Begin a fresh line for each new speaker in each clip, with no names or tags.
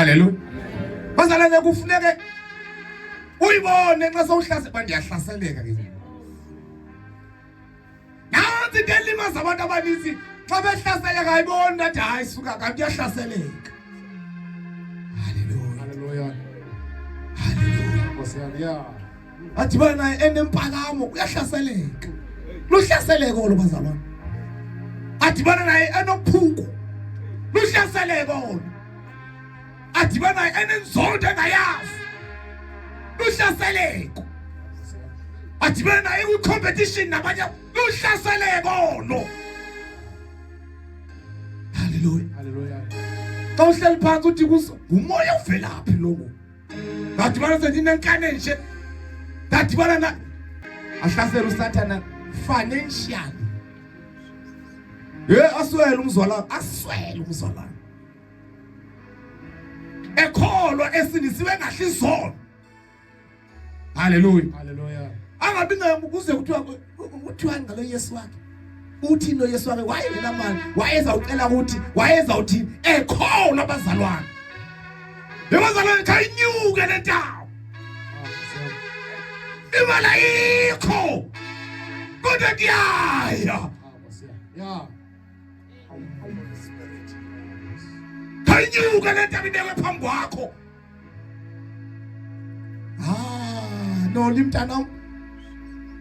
Haleluya. Bazalwane kufuneke uyibone nxa sowuhlase ba ndiyahlaseleka ke ngoku. Nansi into elimaza abantu abaninzi xa behlaseleka ayiboni ngathi hayi suka kanti uyahlaseleka. Haleluya.
Hallelujah.
Haleluya.
Nkosi yami. Yeah.
Adibana naye enempakamo uyahlaseleka. Luhlaseleko olo bazalwane. Adibana naye enophuku. Luhlaseleko olo. Adibana naye enenzondo engayazi. Luhlaseleko. Adibana naye kwi-competition nabanye luhlaseleko olo. Hallelujah.
Hallelujah.
Xa uhleli phantsi uthi kuso ngumoya ovelaphi lo ngoku. Ndadibana sendinenkane nje. Ndadibana na ahlasela uSathana financially. Ye aswele umzwalana, aswele umzwalana. Ekholwa esindisiwe ngahle izono. Haleluya.
Hallelujah.
Angabi nayo kuze kuthiwa kuthiwani ngalo Yesu wakhe. Uthini lo Yesu wakhe wayengenamali, wayezawucela ukuthi wayezawuthini ekholwa abazalwane. Ebazalwane khayinyuke le ntawo. Imali ayikho. Kodwa kuyaya.
Yeah.
Khayinyuke le ntaba ibekwe phambi kwakho. Ah, noli mntanam.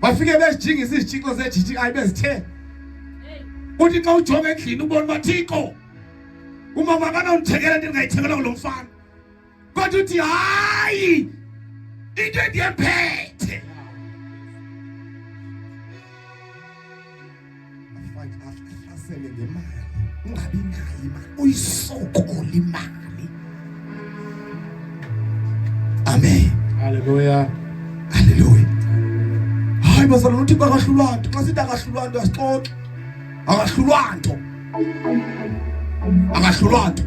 Bafike bezijingisa izitshixo zejiji ayi bezithe. Uthi xa ujonga endlini ubone uba Thixo umama akanondithekela into endingayithekela kulo mfana. Kodwa uthi hayi into endiyephethe. Ahlasele ngemali ungabi nayo imali uyisokole imali. Amen.
Hallelujah.
Haleluya. Hayi bazalwane uthi bakahlulwa nto xa sithi akahlulwa nto asixoxe. Akahlulwa nto. Akahlulwa nto.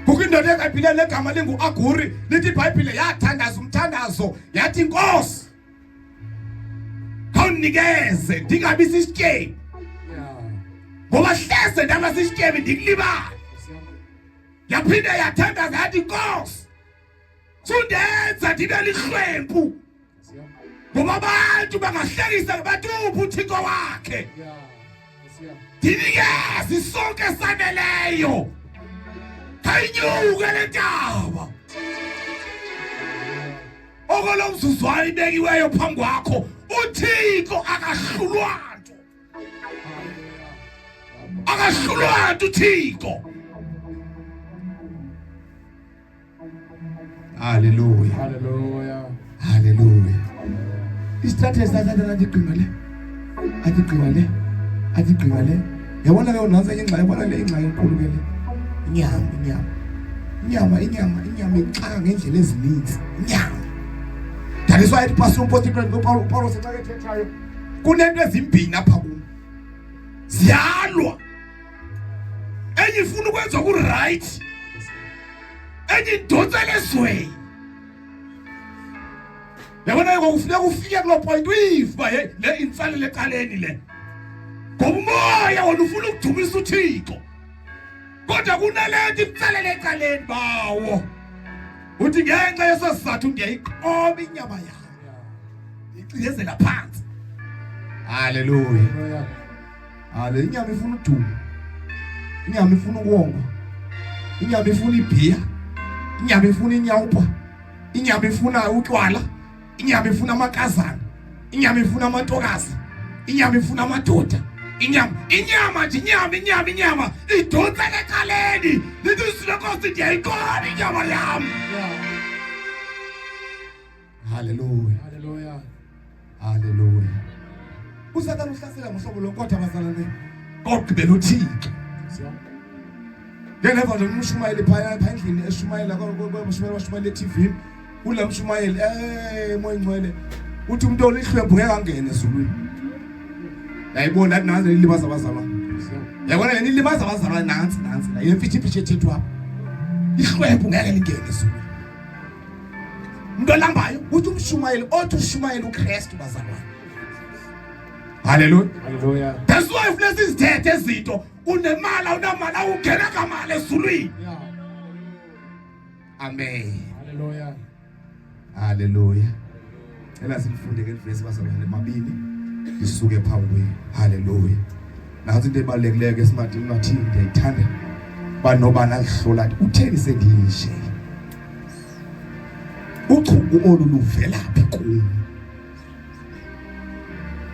Kukho indoda eBhayibhileni legama lingu-Aguri lithi iBhayibhile yathandaza umthandazo yathi Nkosi khawunikeze ndingabi sisityebi ngoba hleze ndaba sisityebi ndikulibale. Yaphinda yathandaza yathi Nkosi sundenza ndibe lihlwempu ngoba abantu bangahlekisa bathi uphi uthixo wakhe ndinikeze isonke esaneleyo khayinyuke le ntaba okolo mzuzwana ibekiweyo phambi kwakho uthixo akahlulwa nto akahlulwa nto uthixo Hallelujah.
Hallelujah.
Hallelujah. Isithathe sathatha nathi gqinga le. Athi gqinga le. Athi gqinga le. Yabona ke nansi enye ingxaki, yabona le ingxaki enkulu ke le. Inyama, inyama. Inyama, inyama, inyama ixaka ngendlela ezininzi. Inyama. That is why it pastor umpostile uPaul Paulos xa ethethayo kunento ezimbini apha kum. Ziyalwa. Enye ifuna ukwenza ku right. Enye idonsela ezweni. Yabona ke kufuneka ufike kuloo point uyive uba hey le intsalele ecaleni le. Ngoba umoya wona ufuna ukudumisa uThixo. Kodwa kunale nto ikutsalele ecaleni bawo. Uthi ngenxa yeso sizathu ndiyayiqoba inyama yam. Icinezela phansi. Hallelujah. Hale inyama ifuna udumo. Inyama ifuna ukuwongwa. Inyama ifuna ibhiya. Inyama ifuna inyawupa. Inyama ifuna utywala. Inyama ifuna amakazana. Inyama ifuna amantokazi. Inyama ifuna amadoda. Inyama, inyama nje inyama inyama inyama idonsela ecaleni. Lithi izwi lenkosi ndiyayiqoba inyama yam. Hallelujah.
Hallelujah.
Hallelujah. USathane uhlasela ngohlobo lonkotha bazalwane. Kokugqibela uThixo. Ngeke neva nje umshumayeli phaya phaya endlini eshumayela kwabashumayela bashumayela e-TV. Kula mshumayeli eh moya ingcwele uthi umuntu olihlwempu ngeke angene ezulwini. Yayibona nathi nansi ilibaza abazalwane. Yabona yena ilibaza abazalwane nansi nansi la yemfitshimfitshi ethethu apha. Ihlwempu ngeke lingene ezulwini. Umuntu olambayo uthi umshumayeli othi ushumayela uKristu bazalwane. Hallelujah.
Hallelujah.
That's why funeka sizithethe izinto unemali awunamali awungena ngamali ezulwini.
Yeah.
Amen.
Hallelujah.
Hallelujah. Cela silifunde ke livesi bazalwane mabini ndisuke phambi kwenu. Hallelujah. Nantsi into ebalulekileyo ke simathi ngathi ndiyayithanda banoba nazihlola athi utheni sendinje. Uchuku olu luvela phi kum?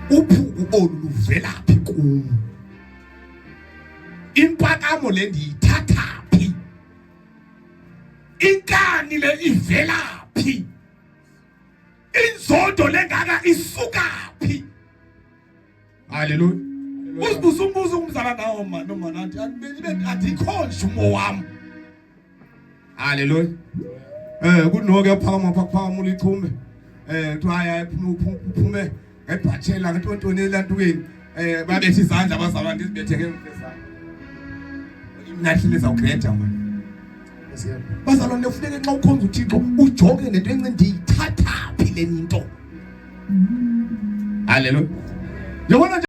Uphuku olu luvela phi kum? Impakamo le ndiyithatha phi? Inkani le ivela phi? Inzondo lengaka isuka phi? Haleluya. Uzibuza umbuzo umzala nawo mani nomana athi andikho nje umo wam. Haleluya. Eh kunoke yaphakama phakama ulichume. Eh kuthiwa hayi uphume uphume ngebhathela ngentontoni elantukeni. Eh babethe izandla abazalwane ndizibethe ngezandla. Imnahlile zawugreda mani. Bazalwane kufuneka xa ukhonza uThixo ujonge lento encinci ndiyithatha phi le nto. Haleluya. Yabona.